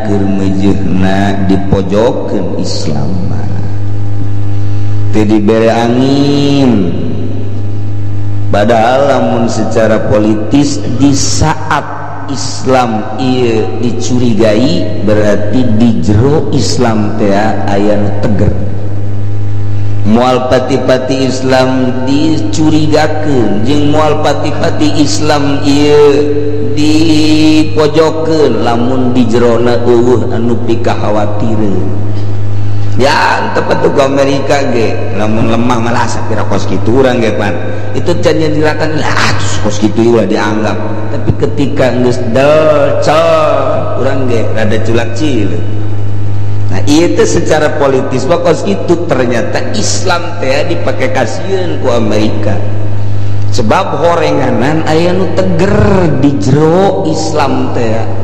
keur meujeuhna dipojokkeun Islam mah teu dibere angin. Padahal lamun secara politis di saat Islam ieu dicurigai berarti di jero Islam teh aya nu teger. Moal pati-pati Islam dicurigakeun jeung moal pati-pati Islam ieu dipojokkeun lamun di jerona eueuh anu pikakhawatireun. Ya tepat tuh ke Amerika ge lamun lemah malah sapira kos kitu urang ge pan. Itu can nyadirakan lah kos kitu ulah dianggap. Tapi ketika geus del cel urang ge rada culak cileuk. Nah itu secara politis kos kitu ternyata Islam teh dipake kasieun ku Amerika. Sebab horenganan aya nu teger di jero Islam teh.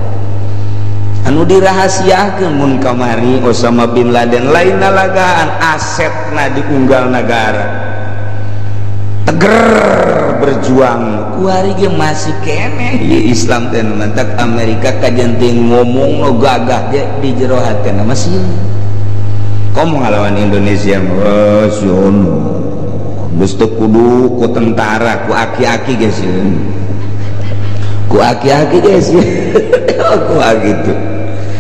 Anu dirahasiakeun mun kamari Osama bin Laden lain lalagaan asetna diunggal nagara. Teger berjuang kuari ge masih keneh ieu Islam teh mantak Amerika kajen teh ngomong nu gagah ge di jero hatena masih komo ngalawan Indonesia mah siono geus teu kudu ku tentara ku aki-aki ge sieun ku aki-aki ge sieun ku gitu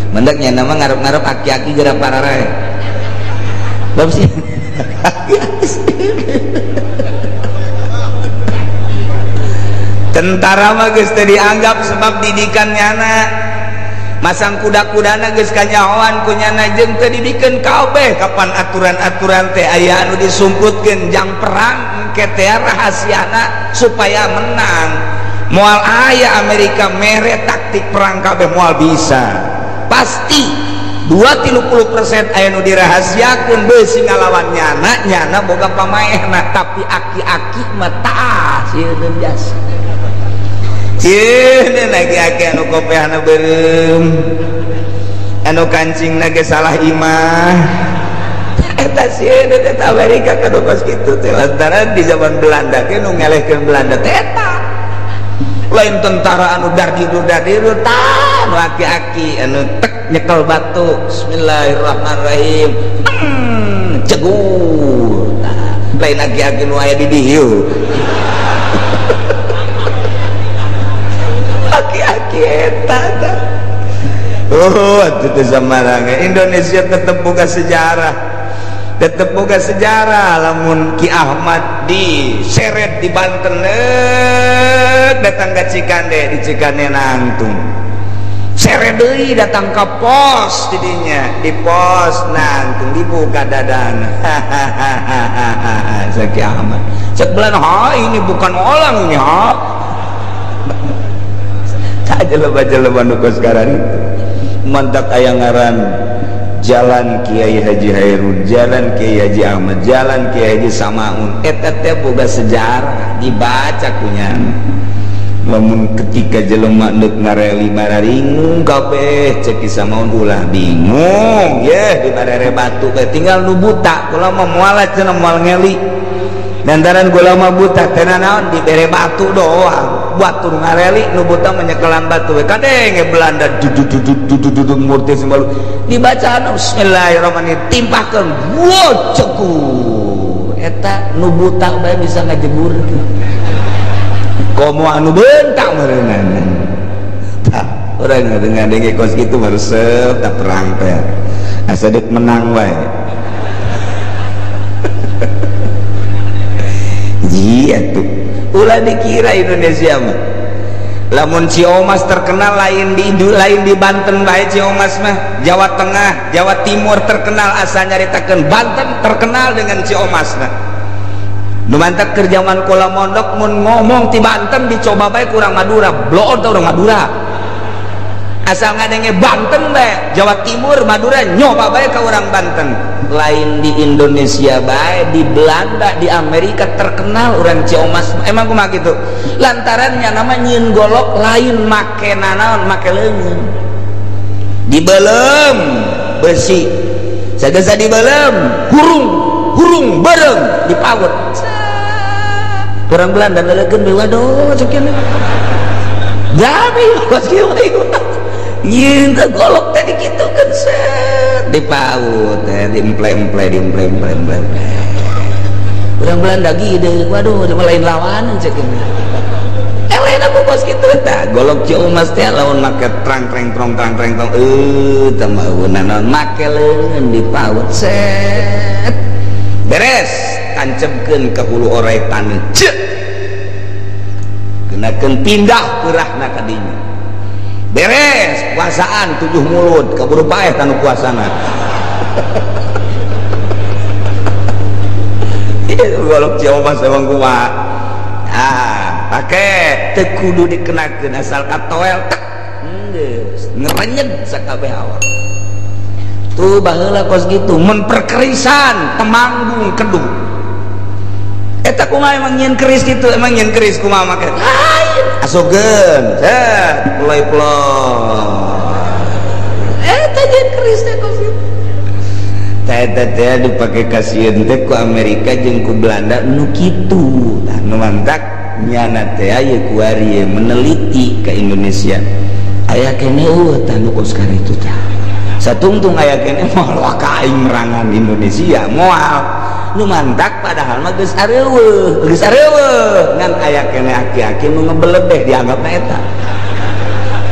mendaknya nama ngarep-ngarep aki-aki geura pararae bab sih tentara mah geus teu dianggap sebab didikan nyana masang kuda-kudana geus kanyahoan ku nyana jeung teu dibikeun kabeh kapan aturan-aturan teh aya anu disumputkeun jang perang engke teh rahasiana supaya menang. Moal aya Amerika mere taktik perang kabeh moal bisa. Pasti 20-30% aya nu dirahasiakeun beusi ngalawan nyana, nyana boga pamaehna tapi aki-aki mah tah sieun biasa. Cieun aki-aki anu kopehna beureum. Anu kancingna ge salah imah. Eta sieun eta Amerika kanu kos kitu teh lantaran di zaman Belanda ge nu ngelehkeun Belanda teh eta. Lain tentara anu dardidu dardidu tah nu aki-aki anu tek nyekel batu bismillahirrahmanirrahim cegur tah lain aki-aki nu aya di dieu aki-aki eta tah. Oh atuh teh samarang Indonesia tetep boga sejarah, tetep boga sejarah. Lamun Ki Ahmad diseret di Banten datang ke Cikande, di Cikande nangtung seret deui datang ke pos didinya, di pos nangtung dibuka dadana hahaha Ki Ahmad cek bulan ha ini bukan orang ini ha tak jelema-jelema nu kos sekarang itu mantak aya ngaran Jalan Kiai Haji Hairun, Jalan Kiai Haji Ahmad, Jalan Kiai Haji Samaun. Eta teh boga sejarah dibaca kunya. Lamun ketika jelema deuk ngareli mararingung kabeh cek Ki Samaun ulah bingung yeh di barere batu teh tinggal nu buta kula mah moal cenah moal ngeli. Lantaran kula mah buta teh naon dibere batu doang. Batu ngareli nu buta menyekelan batu we kadenge Belanda dududududududud murti sembalu dibacaan bismillahirrahmanirrahim timpahkeun wo cekur eta nu buta bae bisa ngajeburkeun komo anu bentak meureunana tah urang ngadenge kos kitu baresep tah perang teh asa deuk menang wae ji atuh ulah dikira Indonesia mah lamun Ciomas terkenal lain di lain di Banten bae Ciomas mah Jawa Tengah Jawa Timur terkenal asa nyaritakeun Banten terkenal dengan Ciomas mah nu mantak keur jaman kula mondok mun ngomong ti Banten dicoba bae kurang Madura bloon teh urang Madura asal ngadenge Banten bae Jawa Timur Madura nyoba bae ka urang Banten lain di Indonesia bae di Belanda di Amerika terkenal urang Ciomas emang kumaha kitu lantarannya nama nyieun golok lain make nanaon make leungeun dibelem besi sagesa dibelem hurung hurung bareng dipawet orang Belanda lelegeun we waduh cek kieu jadi kos kieu. Nyeun teh golok teh dikitukeun set dipaut teh diemple-emple diemple-emple. Urang Belanda gede, waduh lain lawanan cek ini. Lain aku kos kitu tah golok Ciomas teh lawan make trang treng trong trang treng tong teu mah naon make leungeun dipaut set. Beres tancebkeun ka hulu orai taneuh. Ceuk. Kenakeun pindah peurahna ka dinya. Beres puasaan 7 mulut kaburu paeh tanu puasana. Golok Ciomas emang kumaha. Ah, pake teu kudu dikenakeun asal katoel tek geus ngerenyeg sakabeh awak. Tuh baheula kos kitu mun perkerisan temanggung kedu. Eta kumaha emang nyieun keris kitu, emang nyieun keris kumaha make? Lain. Asupkeun, set, ploy-ploy. Eta nyieun keris teh kos kitu. Eta teh dipake kasieun teh ku Amerika jeung ku Belanda nu kitu. Tah nu mantak nyana teh aya kuari meneliti ke Indonesia. Aya keneh eueuh tah nu kos kitu tah. Satungtung aya keneh moal waka aing merangan Indonesia moal. Nu mantak padahal mah geus areueuh, geus areueuh ngan aya keneh aki-aki nu ngebeledeh dianggapna eta.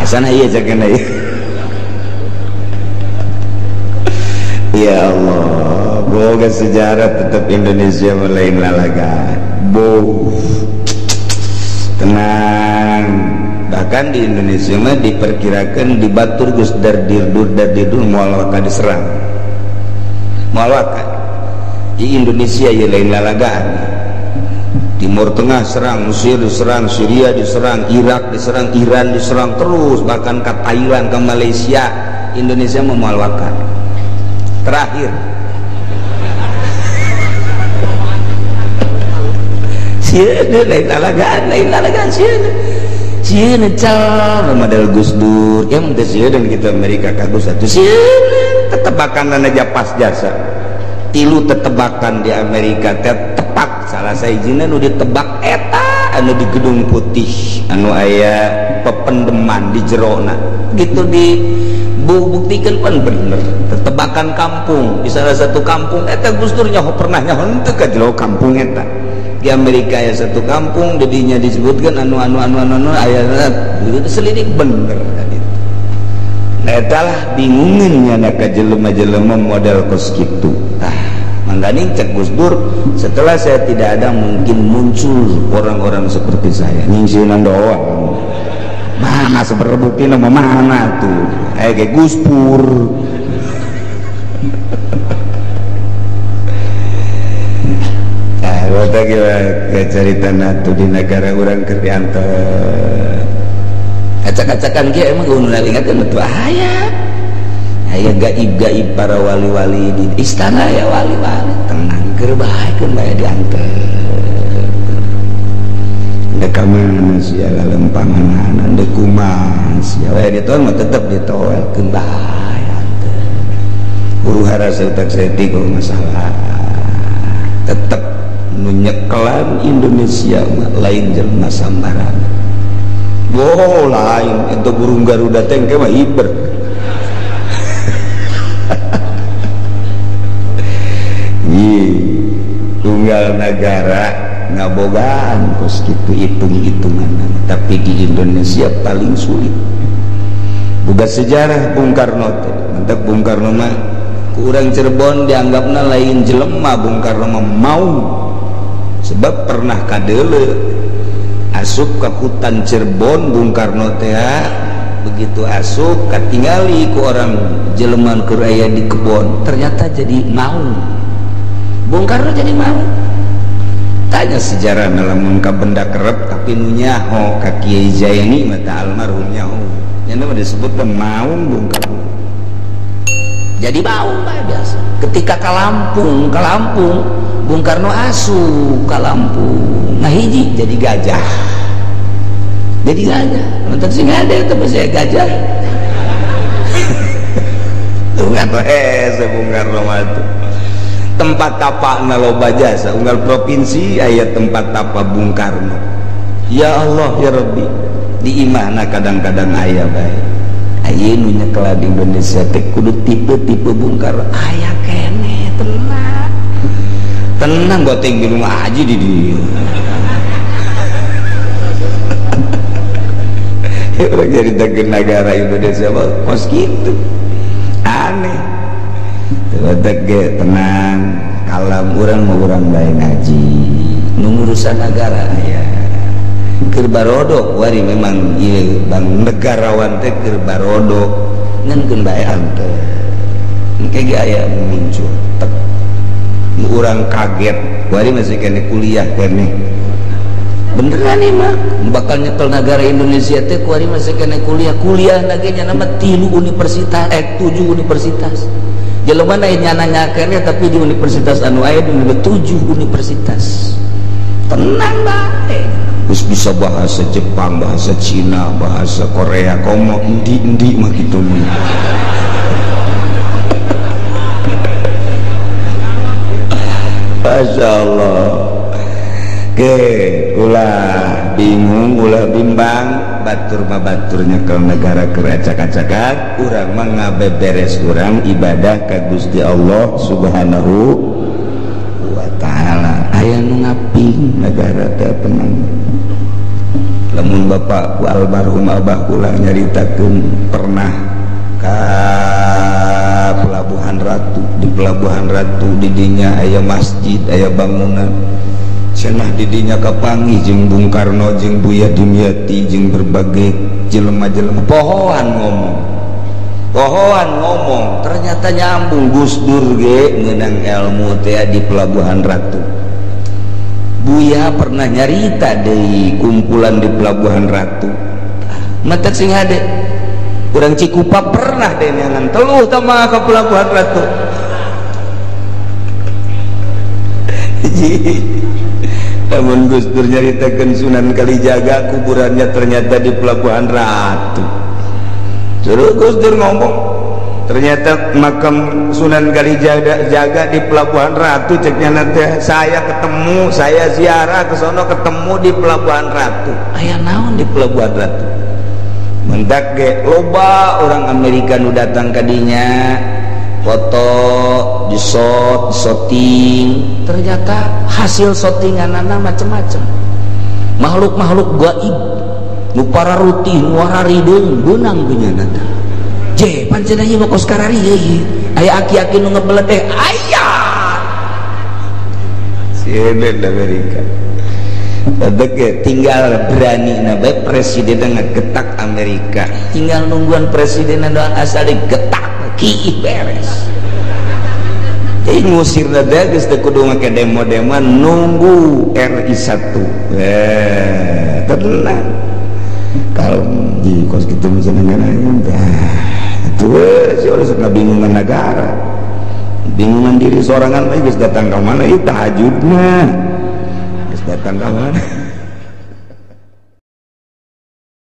Asana ieu cek keneh. Ya Allah, boga sejarah tetap Indonesia lain lalagan. Boh, tenang. Bahkan di Indonesia mah diperkirakan di batur geus dardirdur dardirdur moal waka diserang. Moal waka. Di Indonesia ya lain lalagan. Timur Tengah serang, Mesir diserang, Syria diserang, Irak diserang, Iran diserang terus, bahkan ke Thailand, ke Malaysia. Indonesia mah moal waka. Terakhir sieun lain lalagan sieun sieun cal model Gus Dur ya mun teh sieun kita Amerika ka Gus atuh sieun tetebakan aja pas jasa tilu tetebakan di Amerika teh tepat salah sahijina nu ditebak eta anu di Gedung Putih anu aya pependeman di jerona gitu di buktikan pan bener tetebakan kampung di salah satu kampung eta Gus Dur nyaho pernah nyaho henteu ka jero kampung eta di Amerika ya satu kampung dedinya disebutkan anu anu anu anu anu aya gitu selidik bener tadi nah eta lah bingungin nya ka jelema-jelema model kos kitu tah mangganing cek Gus Dur setelah saya tidak ada mungkin muncul orang-orang seperti saya nyingsieunan doang mana seberbukti nama mana tuh kayak Gus Pur. Ah, gila cerita tuh di negara orang keur diantar acak-acakan kieu emang kudu ingatkeun tuh aya aya gaib-gaib para wali-wali di istana ya wali-wali tenang keur bae keun bae diantar. Dek mana sia lalempangan dek kumaha sia we ditoel mah tetep ditoelkeun bae anteur. Huru hara seutak saeutik masalah tetep nu nyekelan Indonesia mah lain jelema sambarangan. Wow lain eta burung Garuda teh engke mah hiber. Ih, tunggal negara ngabogaan kos kitu hitung-hitungan, tapi di Indonesia paling sulit. Boga sejarah Bung Karno teh, mantap Bung Karno mah ku urang Cirebon dianggapna lain jelema Bung Karno mah mau. Sebab pernah kadeule asup ke hutan Cirebon Bung Karno teh, begitu asup katingali ku orang jeleman keur aya di kebon, ternyata jadi mau. Bung Karno jadi mau. Tanya sejarah lamun ka benda kerep tapi nu nyaho ka Kiai Zaini mata almarhum nyaho. Nya mah disebut maung Bung Karno. Jadi maung bae biasa. Ketika ka Lampung, Bung Karno asup ka Lampung. Nah hiji jadi gajah. Jadi gajah. Mentak sing ada eta mah saya gajah. Tuh atuh hese Bung Karno mah tuh. Tempat tapakna loba jasa unggal provinsi aya tempat tapa Bung Karno. Ya Allah ya Rabbi, di imahna kadang-kadang aya bae. Ayeuna nu nyekelan di Indonesia teh kudu tipe-tipe Bung Karno aya keneh tenang. Tenang goteng minum aja di dieu. Orang jadi negara Indonesia mah kos kitu. Aneh. Teu tenang, kalam urang mah urang bae ngaji. Nu ngurusan negara aya. Keur barodo wari memang ieu bang negarawan teh keur barodo ngan keun bae ante. Engke ge aya muncul tek. Nu urang kaget, wari masih kene kuliah kene. Beneran nih mah bakal nyekel negara Indonesia teh kuari masih kene kuliah, kuliah lagi nya nama 3 universitas 7 universitas. Jelema na nyana nyakeunnya tapi di universitas anu aya di 7 universitas. Tenang bae. Geus bisa bahasa Jepang, bahasa Cina, bahasa Korea, komo endi-endi mah kitu mah. Masya Allah. Oke, ulah bingung, ulah bimbang, batur mah baturnya ke negara keracak-acakan, urang mah ngabeberes urang ibadah ka Gusti Allah Subhanahu wa taala. Aya nu ngaping negara teh tenang. Lamun bapak ku almarhum abah kula nyaritakeun pernah ka Pelabuhan Ratu, di Pelabuhan Ratu didinya aya masjid, aya bangunan. Cenah didinya kapanggih jeung Bung Karno jeung Buya Dimyati jeung berbagai jelema-jelema pohoan ngomong. Pohoan ngomong ternyata nyambung Gus Dur ge ngeunang ilmu teh di Pelabuhan Ratu. Buya pernah nyarita deui kumpulan di Pelabuhan Ratu. Matak sing hade. Urang Cikupa pernah deh neangan teluh tah mah ka Pelabuhan Ratu. Namun Gus Dur nyaritakeun Sunan Kalijaga kuburannya ternyata di Pelabuhan Ratu. Suruh Gus Dur ngomong, ternyata makam Sunan Kalijaga jaga di Pelabuhan Ratu ceknya nanti saya ketemu, saya ziarah ke sono ketemu di Pelabuhan Ratu. Aya naon di Pelabuhan Ratu? Mendak ge loba orang Amerika nu datang ka dinya foto disot, shooting, ternyata hasil shootinganana macem-macem. Makhluk-makhluk gaib nu pararutih, nu wararideung beunang punya nata. Je, pancen ieu mah kos karari ieu. Aya aki-aki nu ngebeledeh, aya. Sieun Amerika. Tadek tinggal berani na bae presiden ngegetak Amerika. Tinggal nungguan presiden doang asal digetak kiih beres. Jadi ngusir teh geus teu kudu make demo-demoan nunggu RI 1. Tenang. Kalau di kos kitu misalnya itu sih urang sok ngabingungan negara. Bingungan diri sorangan mah geus datang ka mana ieu tahajudna. Geus datang ka mana?